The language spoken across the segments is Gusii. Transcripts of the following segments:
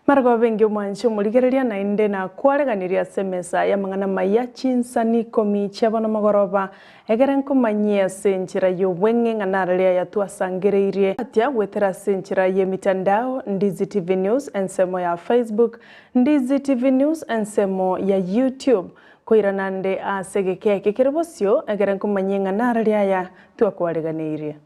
Marogoba engiya omwanchi omorigereria naende nakwareganirie ase emesa y'amang'ana maya chinsani ikomi chia bono mogoroba, egere nkomanyie ase enchera y'obweng'e ng'a narare aya twasangereirie. Atia goetera ase enchera y'emitandao, Ndizi TV News ensemo ya Facebook, Ndizi TV News ensemo ya YouTube. Koirana nde ase egeka eke kere bosio, egere nkomanyie ng'a narare aya twakwareganeirie.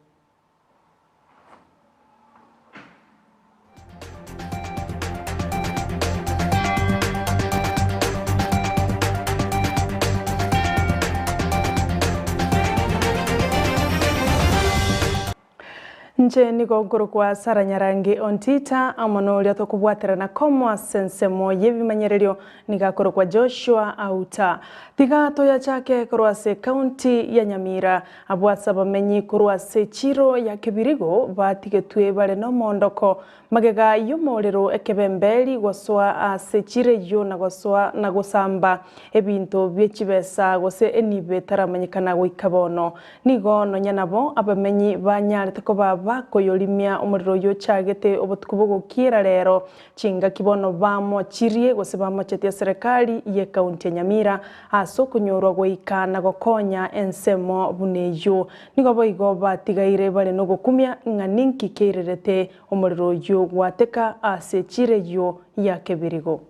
Inche nigo nkorokwa Sarah Nyarangi Ontita, amo noria tokobwaterana komo ase ensemo y'ebimanyererio nigo akorokwa Joshua Auta. Tiga toyachake korwa ase ekaunti ya Nyamira. Abwo ase abamenyi korwa ase echiiro ya Kebirigo batigetwe bare nomoondoko, magega y'omorero ekebemberi gosoa ase echiiro eyio na gosoa na gosamba ebinto bie chibesa gose enibo etaramanyekana goika bono. Nigo nonya nabo abamenyi banyarete koba bakoyorimia omorero oyio ochagete obotuko bogokiera rero chingaki bono bamochirie gose bamochetie eserekari y'ekaunti ya Nyamira ase okonyorwa goika na gokonya ensemo buna eyio. Nigo boigo batigaire bare nogokumia ng'a ninki keirerete omorero oyio gwateka ase echiro eyio ya Kebirigo.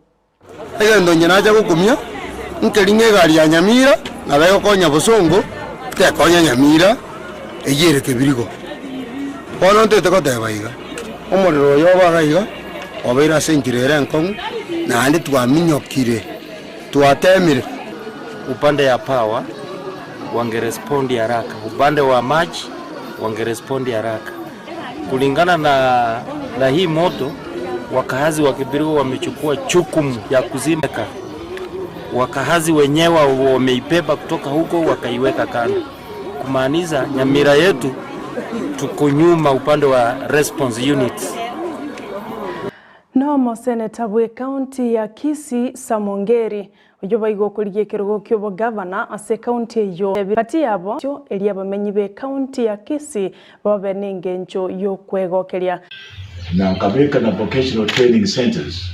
Egento inche nacha gokumia, nkeri ng'a egari ya Nyamira nabo egokonya bosongo, tekonya Nyamira eyio ere Kebirigo. Bono ntete goteba iga, omorero oyo obe iga iga, obeire ase enchera ere enkong'u, naende twaminyokire. Twatemire. Upande ya power wangerespondi haraka, upande wa maji wangerespondi haraka. Kulingana na, na hii moto wakahazi wa Kibirigo wamechukua jukumu ya kuzimeka. Wakahazi wenyewe wameibeba kutoka huko wakaiweka kando, kumaanisha Nyamira yetu tuko nyuma upande wa response units. Nomoseneta bw'ecounty ya Kisii Sam Ongeri, oyio boigo okorigia ekerogo ki'obogavana ase ecounty eyio, gati yabo eria abamenyi b'ecounty ya Kisii babe nengencho y'okwegokeria. Na nkabeka na Vocational Training Centres.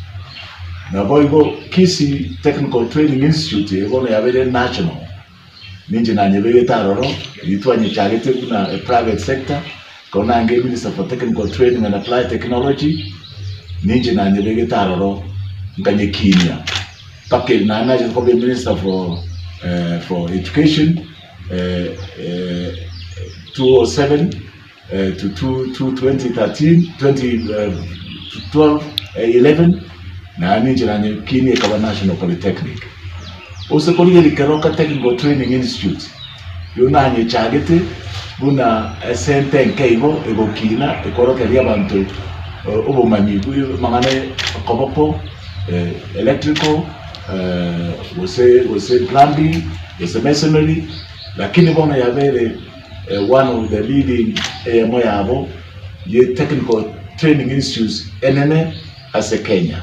Naboigo Kisii Technical Training Institute eye bono yabeire national, ninche nanyebegete aroro, eyio twanyechagete buna a private sector, Ekero nange Minister for Technical Training and Applied Technology, ninche nanyebegete aroro nkanyekinia mpaka eri naende nachete koba Minister for for Education 2007 to 2013, 2012, 11, naende ninche nanyekinia ekaba National Polytechnic. Ase korigereria Keroka Technical Training Institute, Rirorio nanyechagete buna esente enke igo egokina ekorokereria abanto obomanyi bw'amang'ana okoboko, electrical, gose gose plumbing, gose masonry, lakini bono yabeire one of the leading eyemo yabo ye technical training institutes enene ase Kenya.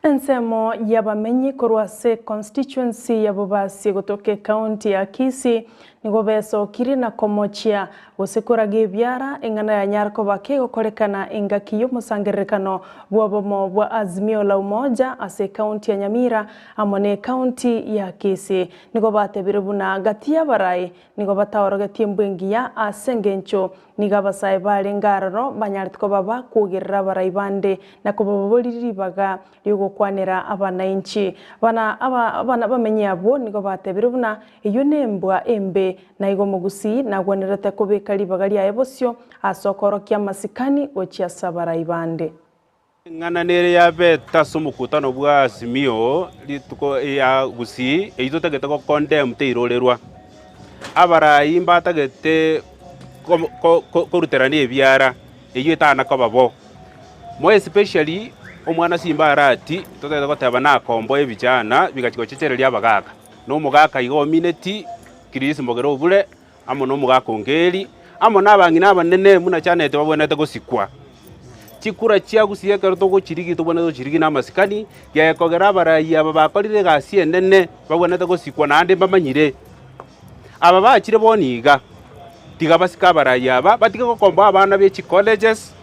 Ensemo y'abamenyi korwa ase constituency ya Bobasi gotoka ecounty ya Kisii nigo besokirie na komochia gose koraga ebiara eng'ana yanyara koba kegokorekana engaki y'omosangererekano bw'obomo bwa Azimio la Umoja ase ecounty ya Nyamira amo ne ecounty ya Kisii. Nigo batebire buna gati y'abarai nigo bataorogetie embwa engiya ase engencho Nigo abasae barenge aroro banyarete koba bakwogerera abarai bande na kobaboria ribaga ri'ogokwanera abanainchi. Bana aba abana bamenyi abwo nigo batebire buna eyio nembwa embe, na igo omogusii nagwenerete kobeka ribaga riaye bosio ase okoorokia amasikani gochia ase abarai bande. Eng'ana nere yabete ase omokutano bwa Azimio rituko ya Gusii eyio totagete go condemn teirorerwa. Abarai mbatagete koruterana ebiara eyio etana koba bo. More especially omwana Simba Arati totagete goteba nakomboe ebichana bigachia gochechereria abagaka. Na omogaka iga omineti Chris Mogere Obure amo nomogaka Ongeri, amo nabang'ina abanene buna Janet babwenerete gosikwa. Chikura chia gusii ekero togochirigia tobwenerete gochirigia namasikani, gekogera abarai aba bakorire egasi enene babwenerete gosikwa naende mbamanyire. Aba bachire bono iga, tiga basike abarai aba, batige gokomboa abana be chicolleges,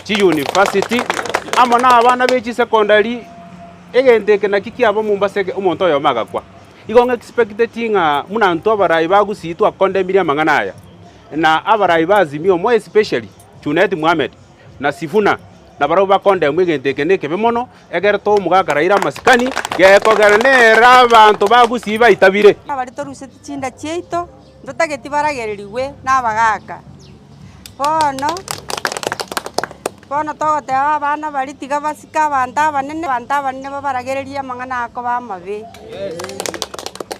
chiuniversity. Amo nabana be chisecondary, egento eke naki kiaba Mombasa eke omonto oyomo agakwa. Igo ng'expecteti ng'a buna intwe abarai ba Gusii twakondemirie amang'ana aya, na abarai ba Azimio more especially Junet Mohamed na Sifuna nabarabwo bakondemwa egento eke nekebe mono, ekero tomogaka Raila amasikani, gekogera nere abanto ba Gusii baitabire. Abaria torusetie chinda chiaito, ntotageti baragererigwe nabagaaka. Bono, bono togoteba abana baria tiga basike abanto abanene, abanto abanene babaragererie amang'ana akoba amabe.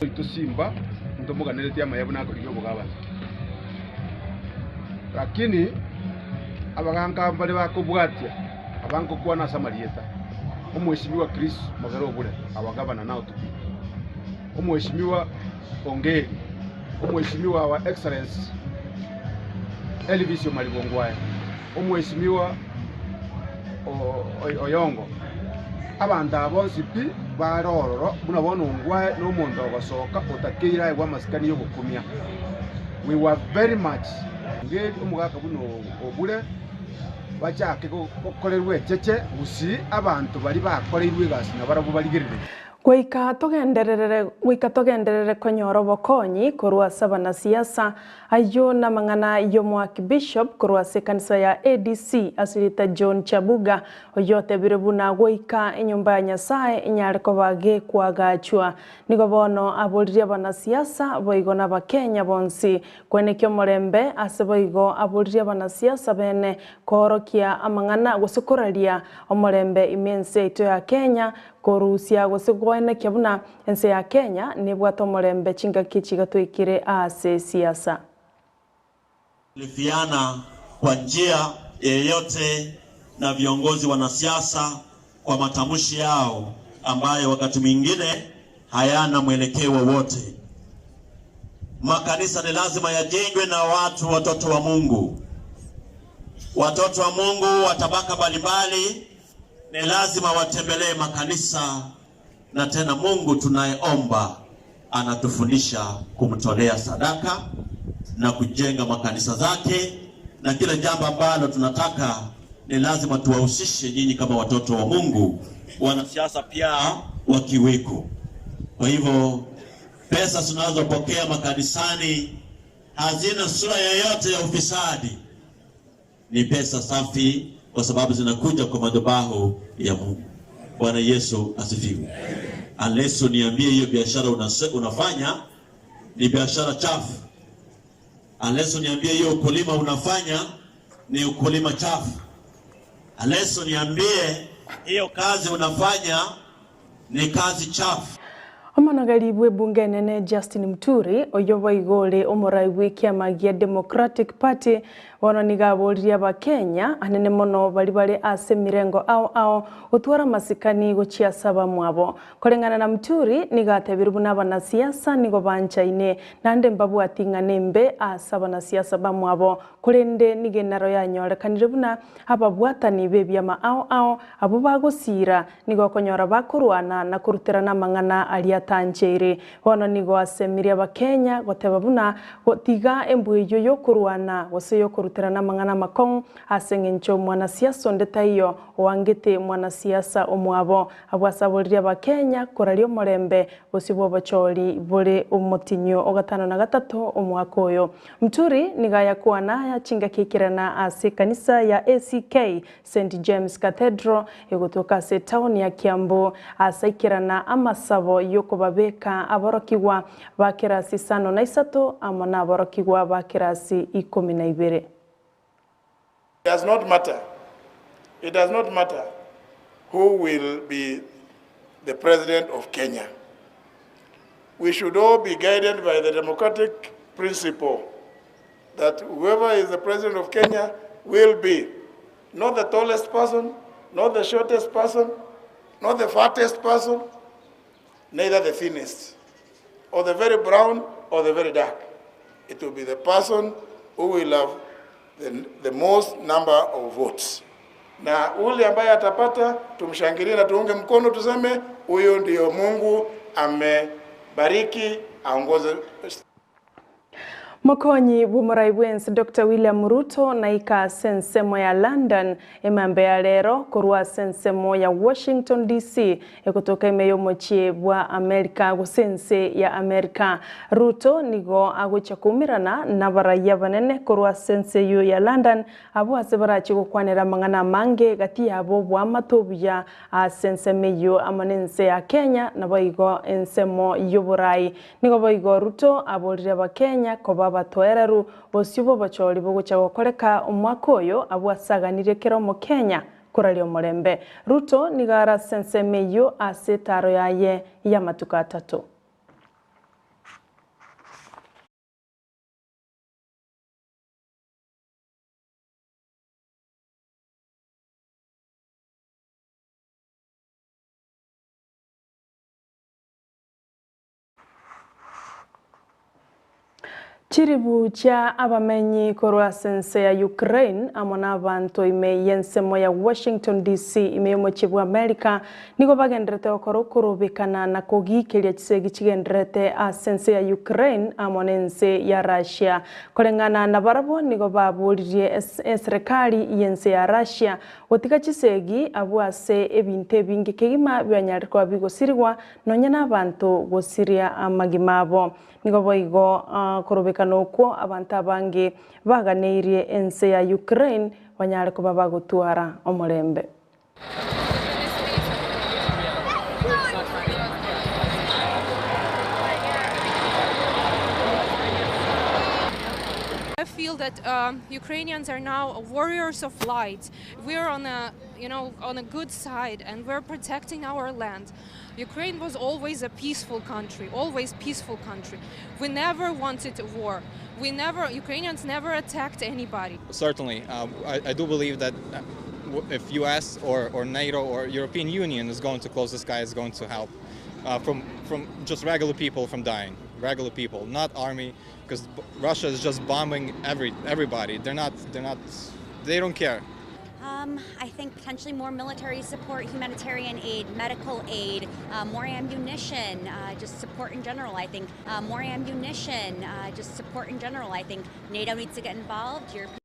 Oito simba ntomoganeretie amaya buna akorigia obogabana. Lakini abaganka mbare bakobwatia abankokwana ase amarieta, Omweshimiwa Chris Mogere Obure, our governor now to be, Omweshimiwa Ongeri, Omweshimiwa our Excellency Elvis Omariba Ongwae, Omweshimiwa Oyongo, abanto aba bonsi pi bare ororo buna bono Ongwae na omonto ogosoka otakeire aegwe amasikani y'ogokumia. We were very much. Ongeri omogaka buna Obure bachake gokorerwa echeche gusii abanto baria bakoreirwe egasi nabarabwo barigereretie. Goika togenderere goika togenderere konyora obokonyi korwa ase abanasiasa. Ayio namang'ana y'Omoarchbishop korwa ase ekanisa ya ADC ase erieta John Chabuga, oyio otebire buna goika enyomba ya Nyasae enyare koba gekwagachwa. Nigo bono aboririe abanasiasa boigo n'Abakenya bonsi kwenekia omorembe ase boigo aboririe abanasiasa bene koorokia amang'ana gose koraria omorembe ime ense yaito ya Kenya Korusia gose goenekia buna ense ya Kenya nebwate omorembe chingaki chigatwekire ase siasa. Kukhalifiana kwa njia yeyote na viongozi wanasiasa kwa matamshi yao ambayo wakati mwingine hayana mwelekeo wowote. Makanisa ni lazima yajengwe na watu watoto wa Mungu. Watoto wa Mungu wa tabaka mbalimbali ni lazima watembelee makanisa, na tena Mungu tunayeomba anatufundisha kumtolea sadaka na kujenga makanisa zake, na kila jambo ambalo tunataka ni lazima tuwahusishe nyinyi kama watoto wa Mungu, wanasiasa pia wakiweko. Kwa hivyo pesa tunazopokea makanisani hazina sura yoyote ya ufisadi, ni pesa safi kwa sababu zinakuja kwa madhabahu ya Mungu. Bwana Yesu asifiwe. Unless uniambie hiyo biashara unafanya ni biashara chafu. Unless uniambie hiyo ukulima unafanya ni ukulima chafu. Unless uniambie hiyo kazi unafanya ni kazi chafu. Omonogeri bw'ebunge enene Justin Muturi, oyio boigo ore omorai bw'ekiama gia Democratic Party, bono nigo aboririe Abakenya anene mono baria bare ase emirengo ao ao gotwara amasikani gochia ase abamwabo. Koreng'ana na Muturi, nigo atebire buna abanasiasa nigo banchaine naende mbabwati ing'ana embe ase abanasiasa bamwabo, korende nigo enaro yanyorekanire buna ababwatani b'ebiama ao ao abwo bagosiira Nigo okonyora bakorwana na koruterana amang'ana aria atancheire. Bono nigo asemirie Abakenya goteba buna tiga embwa eyio y'okorwana gose y'okoruterana amang'ana amakong'u ase eng'encho mwanasiasa onde taiyo oangete mwanasiasa omwabo. Abwo ase aboririe Abakenya koraria omorembe bosio bw'obochori bore omotinyo o gatano na gatato omwaka oyo. Mturi nigo ayakwana aya chingaki ekerana ase ekanisa ya ACK Saint James Cathedral egotoka ase etaoni ya Kiambu ase aikerana amasabo y'okobabeka aborokigwa ba kerasi isano na isato amo naborokigwa ba kerasi ikomi na ibere. Does not matter. It does not matter who will be the president of Kenya. We should all be guided by the democratic principle that whoever is the president of Kenya will be not the tallest person, not the shortest person, not the fattest person, neither the thinnest, or the very brown or the very dark. It will be the person who will have the most number of votes. Na ule ambaye atapata tumshangilie na tuunge mkono, tuseme huyo ndio Mungu amebariki aongoze. Mokonyi bw'omorai bw'ense Doctor William Ruto naika ase ensemo ya London emambe ya rero korwa ase ensemo ya Washington DC egotoka ime y'omochie bwa Amerika gose ense ya Amerika. Ruto nigo agochia koumerana nabarai abanene korwa ase ense eyio ya London abwo ase barachie gokwanera amang'ana amange gati yabo oboamate obuya ase ensemo eyio amo nense ya Kenya naboigo ensemo y'oborai. Nigo boigo Ruto aborire Abakenya koba abatoereru bosio bw'obochori bogocha gokoreka omwaka oyo abwo asaganirie kera Omokenya koraria omorembe. Ruto nigo are ase ensemo eyio ase etaro yaye y'amatuko atato. Chiribu chia abamenyi korwa ase ense ya Ukraine amo nabanto ime y'ensemo ya Washington DC ime y'omochie bw'America nigo bagendererete gokora okorobekana na kogiikeria chisegi chigendererete ase ense ya Ukraine amo nense ya Russia. Koreng'ana nabarabwo nigo baboririe eserekari y'ense ya Russia gotiga chisegi abwo ase ebinto ebinge kegima bianyarire koba bigosirigwa Nonya nabanto gosiria amagima abo. Nigo boigo korobekana okwo abanto abange baganeirie ense ya Ukraine banyare koba bagotwara omorembe. I feel that Ukrainians are now warriors of light. We are on a, you know, on a good side and we're protecting our land. Ukraine was always a peaceful country, always peaceful country. We never wanted a war. We never, Ukrainians never attacked anybody. Certainly, I, I do believe that if US or, or NATO or European Union is going to close the sky, is going to help from, from just regular people from dying. Regular people, not army, because Russia is just bombing every everybody. They're not, they're not, they don't care. Um, I think potentially more military support, humanitarian aid, medical aid, uh, more ammunition, uh, just support in general. I think uh, more ammunition, uh, just support in general. I think NATO needs to get involved. European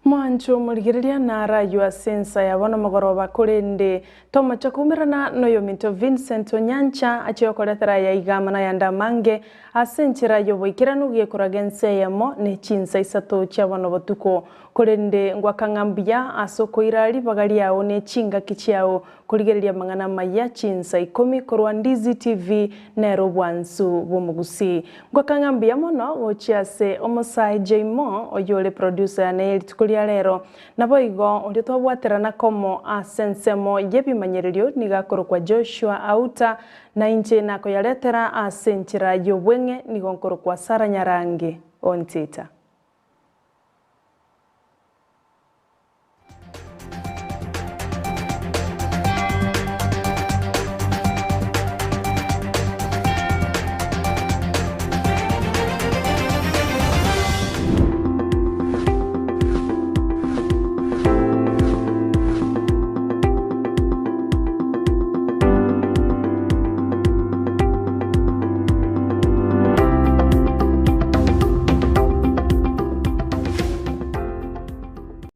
Mwanche omorigereria naraywe ase ensa ya bono mogoroba, korende tomocha koumerana noyominto Vincent Onyancha achie gokoretera aya iga amo nayande amange ase enchera y'oboikeranu gekoraga ensa eyemo ne chinsa isato chia bono botuko. Korende ngwaka ng'a mbuya ase okoira ribaga riao ne chingaki chiao korigereria amang'ana amaya chinsa ikomi korwa Ndizi TV nere obwansu bw'omogusii. Ngwaka ng'a mbuya mono gochia ase omosae Jaymo oyore producer yane ye rituko ria rero. Naboigo oria twabwaterana komo ase ensemo y'ebimanyererio nigo akorokwa Joshua Auta, na inche nakoyaretera ase enchera y'obweng'e nigo nkorokwa Sarah Nyarangi Ontita.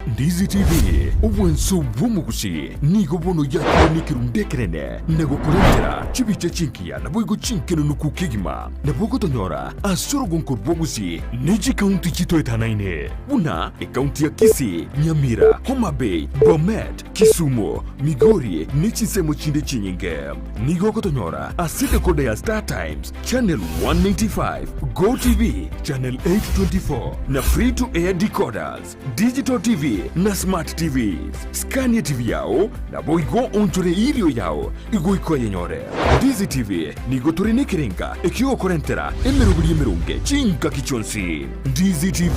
Ndizi TV, obwanso bw'omogusi nigo bono yakire nekerundu ekenene na gokorentera chibicha chingiya naboigo chinkenenuku kegima. Nabo ogotonyora ase orogonko rw'obogusi ne chikaunti chitoetanaine buna ekaunti ya Kisii, Nyamira, Homa Bay, Bomet, Kisumu, Migori ne chinsemo chinde chinyinge. Nigo ogotonyora ase decoder ya Star Times, Channel 195, Go TV, Channel 824 na Free to Air decoders, Digital TV na Smart TVs. Scan TV yao naboigo onchore irio yao igoika oyenyore. Ndizi TV nigo tore nekerenga ekiogokorentera emeroberi emeronge chingaki chionsi. Ndizi TV,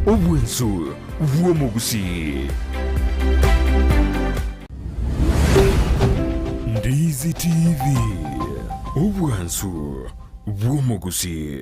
obwensu bw'omogusii. Ndizi TV, obwansu bw'omogusii.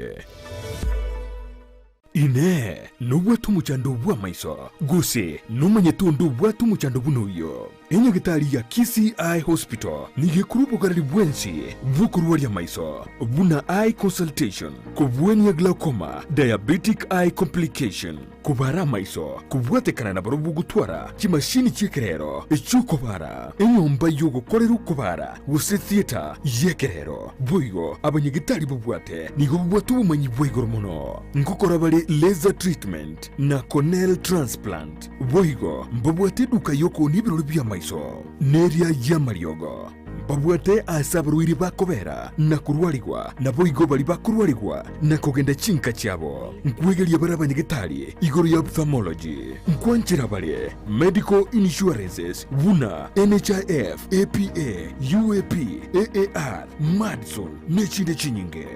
Inee! Nobwate omochando bw'amaiso, gose nomanyete onde obwate omochando buna oyio? Enyagetari ya Kisii Eye Hospital nigo ekorwa obogareri bwensi bw'okorwaria amaiso buna eye consultation, kobwania glaucoma, diabetic eye complication, kobara amaiso, kobwatekana na barobwo gotwara chimashini chi'ekerero echi'okobara, enyomba y'ogokorera okobara gose theatre y'ekerero. Boigo abanyagetari babwate nigo babwate obomanyi bwa igoro mono ngokora bare laser treatment na corneal transplant. Boigo mbabwate eduka y'okoonia ebirori bi'amaiso, na eria y'amariogo. Mbabwate aase abarwaire bakobera na korwarigwa, naboigo baria bakorwarigwa na kogenda chinka chiabo. Nkwegeria bare abanyagetari igoro ya ophthalmology. Nkwanchera bare medical insurances buna NHIF, APA, UAP, AAR, Madison, na echinde chinyinge.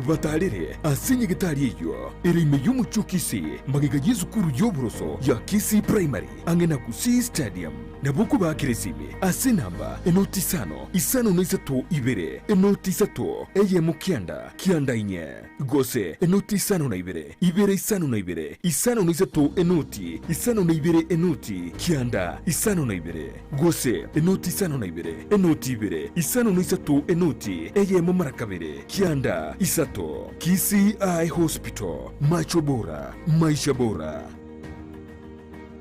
Batarere ase nyagetari eyio ere ime y'omochie o Kisii, magega y'esukuru y'oboroso ya Kisii Primary, ang'e na Gusii Stadium. Nabo okobaakera esimi ase enamba enoti isano, isano na isato ibere, enoti isato, eyemo kianda, kianda inye, gose enoti isano na ibere, ibere isano na ibere, isano na isato enoti, isano na ibere enoti, kianda, isano na ibere. Gose enoti isano na ibere, enoti ibere, isano na isato enoti eyemo mara kabere, kianda isato. Kisii Eye Hospital, macho bora, maisha bora.